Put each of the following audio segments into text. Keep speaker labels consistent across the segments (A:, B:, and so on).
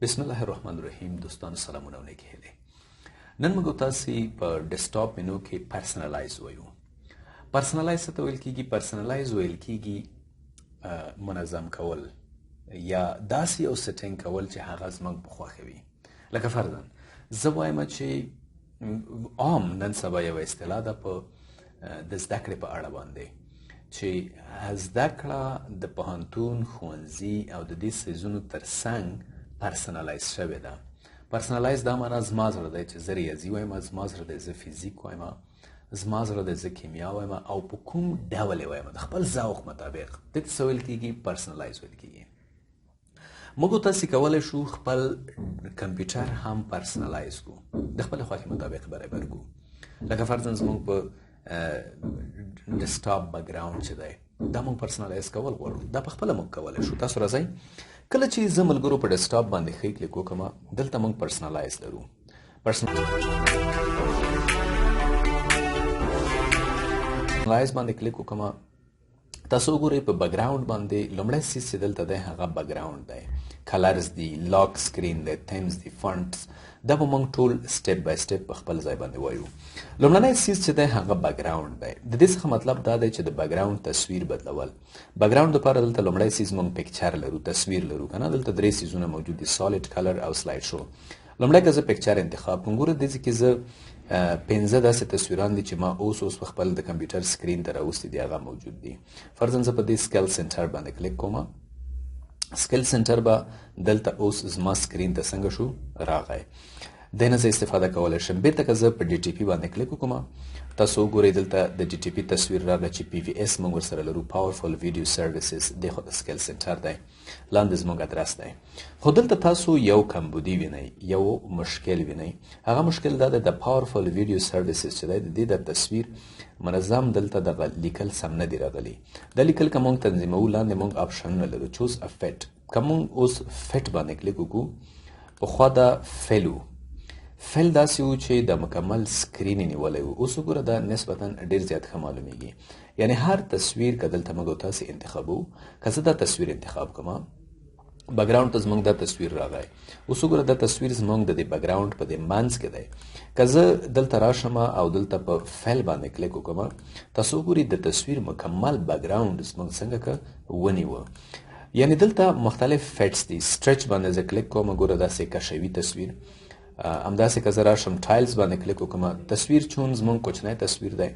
A: بسم الله الرحمن الرحیم. دوستانو سلامونه او نیکې هیلې. نن موږ تاسو په desktop menu کې personalize وایو. personalize څه ته ویل کیږي؟ personalize ویل کیږي منظم کول یا داسې یو setting کول چې هغه زموږ په خوښه وي. لکه فرضاً زه وایم چې عام نن سبا یوه اصطلاح ده په د زده کړې په اړه باندې چې زده کړه د پوهنتون، ښوونځي او د دې څیزونو ترڅنګ personalize شوې ده. personalize دا معنا زما زړه دی چې زه ریاضي وایم، زما زړه دی زه فزیک وایم، زما زړه دی زه کیمیا وایم او په کوم ډول یې وایم د خپل ذوق مطابق. دې ته څه ویل کېږي؟ personalize ویل کېږي. موږ تاسې کولی شو خپل کمپیوټر هم personalize کړو، د خپلې خوښې مطابق برابر کړو. لکه فرضاً زموږ په desktop background چې دی دا موږ personalize کول غواړو، دا په خپله موږ کولی شو. تاسو راځئ کله چې زه ملګرو په desktop باندې ښی کلیک وکړم، دلته موږ personalize لرو. personalize باندې کلیک وکړم، تاسو وګورئ په background باندې لومړی څیز چې دلته دی هغه background دی، colors دي، lock screen دی، themes دي، fonts. دا به موږ ټول step by step په خپل ځای باندې وایو. لومړنی څیز چې دی هغه background دی. د دې څخه مطلب دا دی چې د background تصویر بدلول. background لپاره دلته لومړی څیز موږ picture لرو، تصویر لرو که نه. دلته درې څیزونه موجود دي، solid، color او slide show. لومړی که زه picture انتخاب کړم، ګوره دې ځای کې زه پنځه داسې تصویران دي چې ما اوس اوس په خپل د کمپیوټر screen ته راوستي دي، هغه موجود دي. فرضاً زه په دې skill center باندې کلیک کوم، skill center به دلته اوس زما screen ته څنګه شو راغی، دې نه زه استفاده کولی شم. بیرته که زه په DTP باندې کلیک وکړم، تاسو وګورئ دلته د DTP تصویر راغی چې PVS موږ ورسره لرو، Powerful Video Services، دې خو د skill center دی، لاندې زموږ ادرس دی. خو دلته تاسو یو کمبودي وینئ، یو مشکل وینئ. هغه مشکل دا دی د Powerful Video Services چې دی د دې د تصویر منظم دلته دغه لیکل سم نه دی راغلی. دا لیکل که موږ تنظیموو، لاندې موږ آپشنونه لرو، choose a fit. که موږ اوس fit باندې کلیک وکړو، پخوا دا fill و، fill داسې و چې د مکمل screen یې نیولی و. اوس وګوره دا نسبتاً ډېر زیات ښه معلومیږي. یعنې هر تصویر که دلته موږ تاسې انتخابو، که زه دا تصویر انتخاب کړم، background ته زموږ دا تصویر راغی. اوس وګوره دا تصویر زموږ د دې background په دې منځ کې دی. که زه دلته راشم او دلته په fill باندې کلیک وکړم، تاسو وګورئ د تصویر مکمل background زموږ څنګه که ونیوه. یعنې دلته مختلف fits دي. stretch باندې زه کلیک کوم، ګوره داسې کشوي تصویر. همداسې که زه راشم tiles باندې کلیک وکړم، تصویر چون زموږ کوچنی تصویر دی،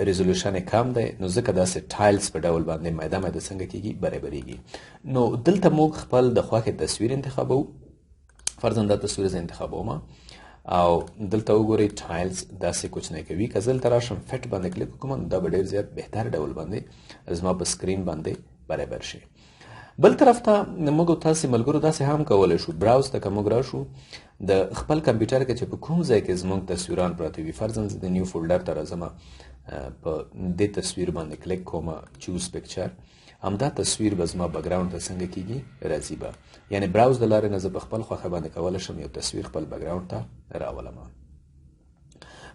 A: resolution یې کم دی، نو ځکه داسې tiles په ډول باندې میده میده څنګه کیږي برابرېږي. نو دلته موږ خپل د خوښې تصویر انتخابوو. فرضاً دا تصویر زه انتخابوم او دلته وګورئ tiles داسې کوچنی کوي. که زه دلته راشم fit باندې کلیک وکړم، نو دا به ډېر زیات بهتر ډول باندې زما په screen باندې برابر شي. بل طرف ته موږ تاسې ملګرو داسې هم کولی شو، browse ته که موږ راشو د خپل کمپیوټر کې چې په کوم ځای کې زموږ تصویران پراته وي، فرضاً زه د new folder ته راځم، په دې تصویر باندې کلیک کوم، choose picture، همدا تصویر به زما background ته څنګه کیږي راځي به. یعنې browse د لارې نه زه په خپل خوښه باندې کولی شم یو تصویر خپل background ته راولم.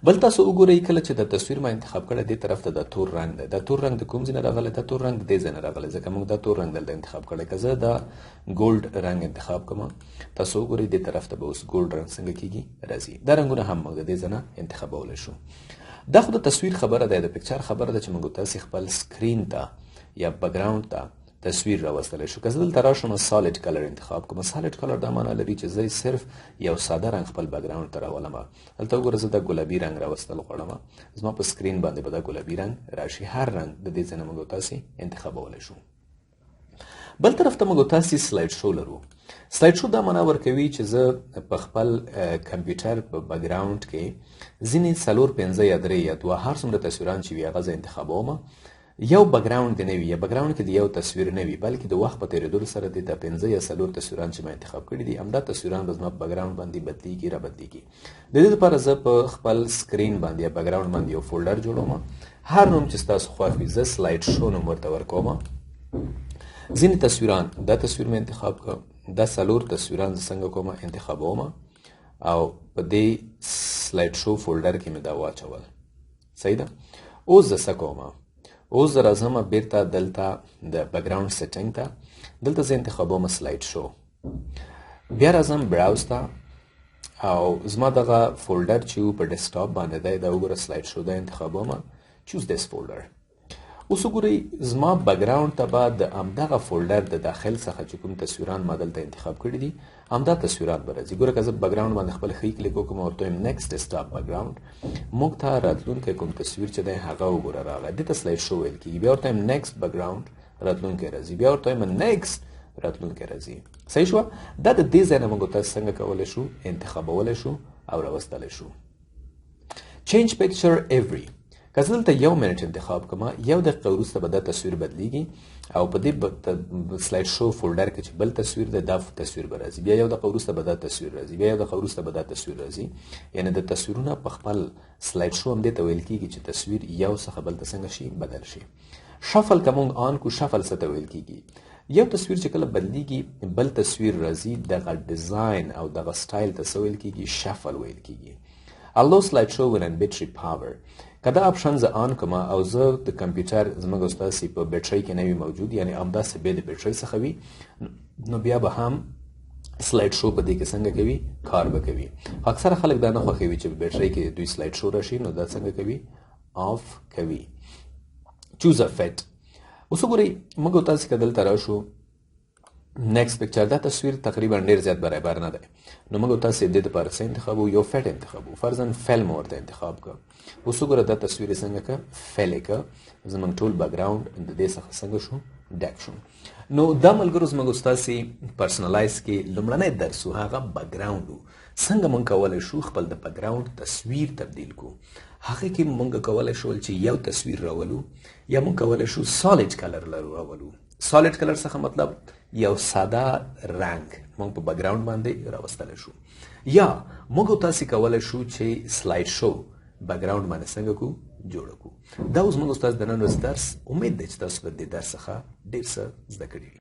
A: بل تاسو وګورئ کله چې د تصویر ما انتخاب کړی، دې طرف ته دا تور رنګ دی. دا تور رنګ د کوم ځای نه راغلی؟ دا تور رنګ د دې ځای نه راغلی، ځکه موږ دا تور رنګ دلته انتخاب کړی. که زه دا gold رنګ انتخاب کړم، تاسو وګورئ دې طرف ته به اوس gold رنګ څنګه کیږي راځي. دا رنګونه هم موږ د دې ځای نه انتخابولی شو. دا خو د تصویر خبره ده، د picture خبره ده چې موږ تاسې خپل screen ته یا background ته تصویر راوستلی شو. که زه دلته راشم solid color انتخاب کوم، solid color دا معنا لري چې زه صرف یو ساده رنګ خپل background ته راولم. دلته وګوره زه دا ګلابي رنګ راوستل غواړم، زما په screen باندې به دا ګلابي رنګ راشي. هر رنګ د دې ځای نه موږ تاسې انتخابولی شو. بل طرف ته موږ تاسې slide show لرو. slide show دا معنا ورکوي چې زه په خپل کمپیوټر په background کې ځینې څلور، پنځه یا درې یا دوه هر څومره تصویران چې وي هغه زه انتخابوم. یو background دی نه وي، یا background کې د یو تصویر نه وي، بلکې د وخت په تېرېدلو سره د دا پنځه یا څلور تصویران چې ما انتخاب کړي دي، همدا تصویران به زما په background باندې بدلیږي را بدلیږي. د دې لپاره زه په خپل screen باندې یا background باندې یو folder جوړوم، هر نوم چې ستاسو خوښ وي زه slide show نوم ورته ورکوم. ځینې تصویران، دا تصویر مې انتخاب کړ، دا څلور تصویران زه څنګه کوم انتخابوم او په دې slide show folder کې مې دا واچول. صحیح ده. اوس زه څه کوم؟ اوس زه راځم بیرته دلته د background setting ته، دلته زه انتخابوم slide show. بیا راځم browse ته او زما دغه folder چې په ډیسکټاپ باندې دی، دا وګوره slide show دا انتخابوم، choose this folder. اوس وګورئ زما background ته به د همدغه folder د داخل څخه چې کوم تصویران ما دلته انتخاب کړي دي همدا تصویران به راځي. ګوره که زه background باندې خپل ښی کلیک وکړم او ورته وایم next desktop background، موږ ته راتلونکی کوم تصویر چې دی هغه وګوره راغی. دې ته slide show ویل کېږي. بیا ورته وایم next background، راتلونکی راځي. بیا ورته وایم next، راتلونکی راځي. صحیح شوه؟ دا د دې ځای نه موږ تاسو څنګه کولی شو انتخابولی شو او راوستلی شو. Change picture every، که زه دلته یو minute انتخاب کړم، یو دقیقه وروسته به دا تصویر بدلیږي او په دې slide show folder کې چې بل تصویر دی دا تصویر به راځي. بیا یو دقیقه وروسته به دا تصویر راځي، بیا یو دقیقه وروسته به دا تصویر راځي. یعنې د تصویرونه په خپل slide show هم دې ته ویل کېږي چې تصویر یو څخه بل ته څنګه شي بدل شي. shuffle که مونږ on کو، shuffle څه ته ویل کېږي؟ یو تصویر چې کله بدلیږي بل تصویر راځي، دغه design او دغه سټایل ته څه ویل کېږي؟ shuffle ویل کېږي. Allow slide show when on battery power، که دا option زه on کړم او زه د کمپیوټر زموږ او ستاسې په بیټرۍ کې نه وي موجود، یعنې همداسې بې د بیټرۍ څخه وي، نو بیا به هم slide show په دې کې څنګه کوي کار به کوي. خو اکثره خلک دا نه خوښوي چې په بیټرۍ کې دوی slide show راشي، نو دا څنګه کوي؟ off کوي. Choose a fit، اوس وګورئ موږ او تاسې که دلته راشو next picture، دا تصویر تقریبا ډیر زیات برابر نه دی، نو موږ تاسې د دې لپاره څه انتخابو؟ یو fit انتخابو، فرضاً fill مو ورته انتخاب کړ. اوس وګوره دا تصویر یې څنګه که fill یې که، زموږ ټول background د دې څخه څنګه شو ډک شو. نو دا ملګرو زموږ ستاسې personalize کې لومړنی درس و، هغه background و. څنګه موږ کولی شو خپل د background تصویر تبدیل کړو؟ هغه کې موږ کولی شول چې یو تصویر راولو یا موږ کولی شو solid color راولو. Solid color څخه مطلب یو ساده رنګ موږ په background باندې راوستلی شو، یا موږ تاسې کولی شو چې slide show background باندې څنګه کو جوړه کو. دا اوس موږ ستاسو د نن ورځې درس. امید دی چې تاسو به د دې درس څخه ډېر څه زده کړي وي.